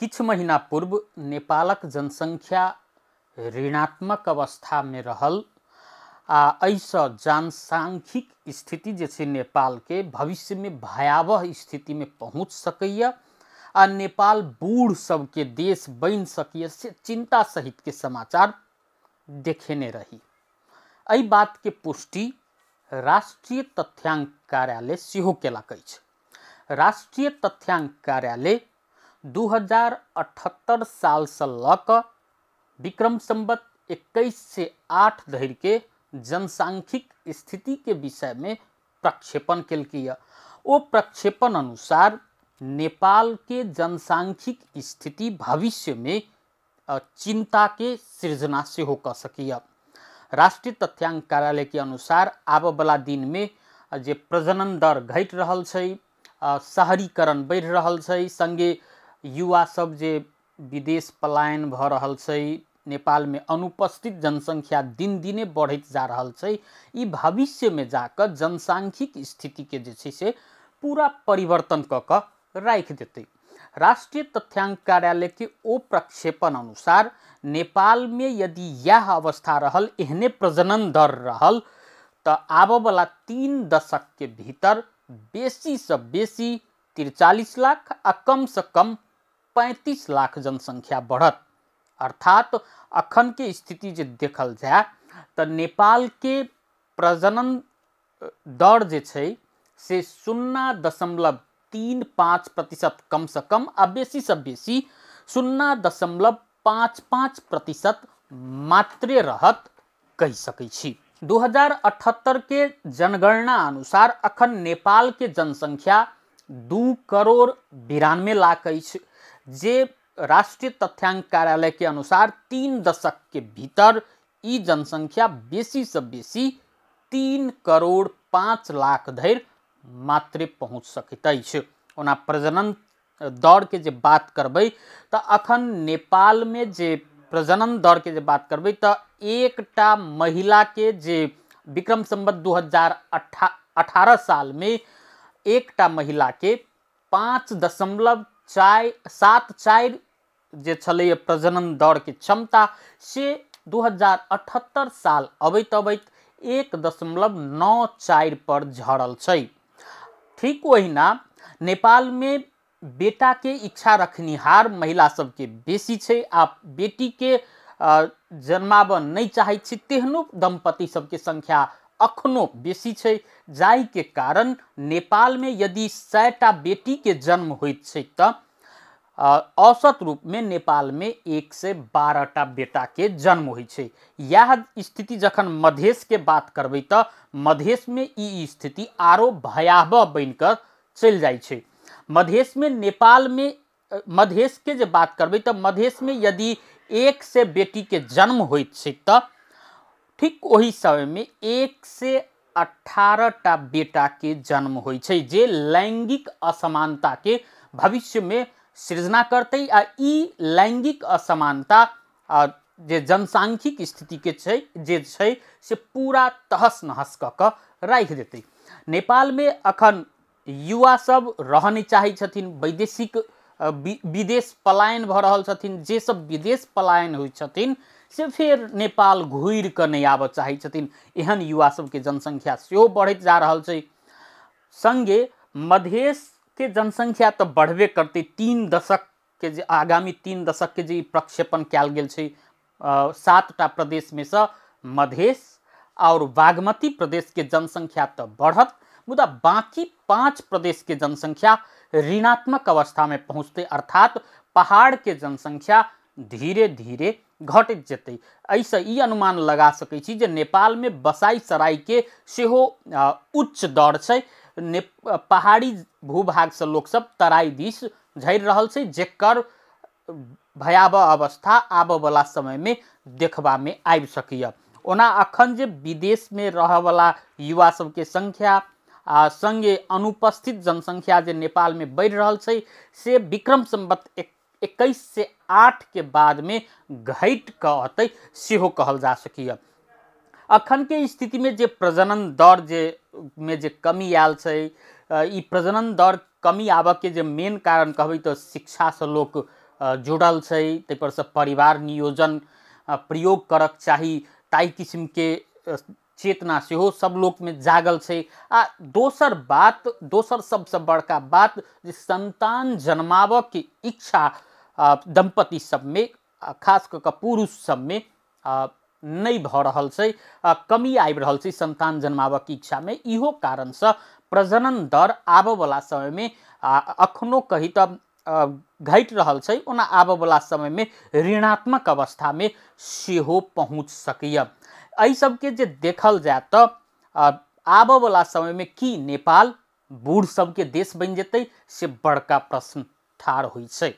किछु महीना पूर्व नेपालक जनसंख्या ऋणात्मक अवस्था में रहल आ एहिसँ जनसांख्यिक स्थिति जे छै नेपाल के भविष्य में भयावह स्थिति में पहुँच सकैया आ नेपाल बूढ़ सबके देश बनि सकैया से चिंता सहित के समाचार देखेने रही। एहि बात के पुष्टि राष्ट्रीय तथ्यांक कार्यालय सेहो केलक अछि। राष्ट्रीय तथ्यांक कार्यालय 2078 साल से लऽ कऽ विक्रम संवत 2108 धरि के जनसांख्यिक स्थिति के विषय में प्रक्षेपण केलकै। ओ प्रक्षेपण अनुसार नेपाल के जनसांख्यिक स्थिति भविष्य में चिंता के सृजना सेहो कऽ सकैया। राष्ट्रीय तथ्यांक कार्यालय के अनुसार आबऽ वाला दिन में जे प्रजनन दर घटि रहल छै, शहरीकरण बढ़ि रहल छै, संगे युवा सब जे विदेश पलायन भऽ रहल छै, नेपाल में अनुपस्थित जनसंख्या दिन दिने बढ़ैत जा रहल छै, ई भविष्य में जाकऽ जनसांख्यिक स्थिति के जे छै से पूरा परिवर्तन कऽ कऽ राखि देतै। राष्ट्रीय तथ्यांक कार्यालय के ओ प्रक्षेपण अनुसार नेपाल में यदि यह अवस्था रहल, एहने प्रजनन दर रहल तऽ आबऽ वाला 3 दशक के भीतर बेसी से बेसी 43 लाख आ कम से कम 35 लाख जनसंख्या बढ़त। अर्थात अखन के स्थिति जे देखल जाय तऽ नेपाल के प्रजनन दर जे छै से 0.35% कम से कम आ बेसी से बेसी 0.55% मात्रे रहत कहि सकै छी। 2078 के जनगणना अनुसार अखन नेपाल के जनसंख्या 2 करोड़ 92 लाख अछि, जे राष्ट्रीय तथ्यांक कार्यालय के अनुसार 3 दशक के भीतर ई जनसंख्या बेसी से बेसी 3 करोड़ 5 लाख धरि मात्रे पहुँच सकैत अछि। ओना प्रजनन दर के जे बात करबै तऽ अखन नेपाल में जे प्रजनन दर के जे बात करबै तऽ एकटा महिला के जे विक्रम संवत 2018 साल में एकटा महिला के 5.74 जे छलैए प्रजनन दर के क्षमता, से 2078 साल अबैत अबैत 1.94 पर झड़ल छै। ठीक ओहिना नेपाल में बेटा के इच्छा रखनिहार महिला सबके बेसी छै आ बेटी के जन्माबऽ नहि चाहै छै तेहनो दंपति सबके संख्या अखनो बेसी छै, जाहि के कारण नेपाल में यदि 100टा बेटी के जन्म होइत छै तऽ औसत रूप में नेपाल में 112टा बेटा के जन्म होइ छै। यह स्थिति जखन मधेश के बात करबै तऽ मधेश में ई स्थिति आरो भयावह बनि कऽ चलि जाइ छै। मधेश में नेपाल में मधेश के जे बात करबै तऽ मधेश में यदि 100 बेटी के जन्म होइत छै तऽ ठीक ओहि समय में 118टा बेटा के जन्म होइ छै, जे लैंगिक असमानता के भविष्य में सृजना करतै आ ई लैंगिक असमानता जे जनसांख्यिक स्थिति के छै जे छै से पूरा तहस नहस कऽ कऽ राखि देतै। नेपाल में अखन युवा सब रहऽ नहि चाहै छथिन, वैदेशिक विदेश पलायन भऽ रहल छथिन, जे सब विदेश पलायन होइ छथिन से फेर नेपाल घुरि कऽ नहि आबऽ चाहै छथिन, एहन युवा सबके जनसंख्या सेहो बढ़ैत जा रहल छै। संगे मधेश के जनसंख्या तऽ बढ़बे करतै। 3 दशक के जे आगामी 3 दशक के जे प्रक्षेपण कयल गेल छै 7टा प्रदेश में से मधेश और बागमती प्रदेश के जनसंख्या तऽ बढ़त, मुदा बाकी 5 प्रदेश के जनसंख्या ऋणात्मक अवस्था में पहुँचतै, अर्थात पहाड़ के जनसंख्या धीरे धीरे घटैत जेतै। एहिसँ ई अनुमान लगा सकै छी जे नेपाल में बसाइ सराइ के सेहो उच्च दर छै। पहाड़ी भूभागसँ लोकसब तराई दिस झरि रहल छै, जेकर भयावह अवस्था आबऽ वाला समय में देखबा में आबि सकैया। ओना अखन जे विदेश में रहऽ वाला युवा सबके संख्या आ संगे अनुपस्थित जनसंख्या जे नेपाल में बढ़ि रहल छै से विक्रम संवत 2108 के बाद में घटि कऽ अतै सेहो कहल जा सकैया। अखन के स्थिति में जे प्रजनन दर जे में जे कमी आयल छै, ई प्रजनन दर कमी आबऽ के जे मेन कारण कहबै तऽ शिक्षा से लोक जुड़ल छै, ताहिपरसँ परिवार नियोजन प्रयोग करक चाही ताहि किसिमके चेतना सेहो सब लोकमे जागल छै। आ दोसर बात, दोसर सबसँ बड़का बात जे संतान जन्माबऽके इच्छा दम्पति सबमे खास कऽ कऽ पुरुष सबमे नहि भऽ रहल छै, कमी आबि रहल छै संतान जन्माबऽके इच्छामे। इहो कारणसँ प्रजनन दर आबऽवला समयमे अखनो कही तऽ घटि रहल छै, ओना आबऽवला समयमे ऋणात्मक अवस्थामे सेहो पहुँच सकैए। एहि सबके जे देखल जाय तऽ आबऽवला समयमे की नेपाल बूढ़ सबके देश बनि जेतै से बड़का प्रश्न ठाढ़ होइ छै।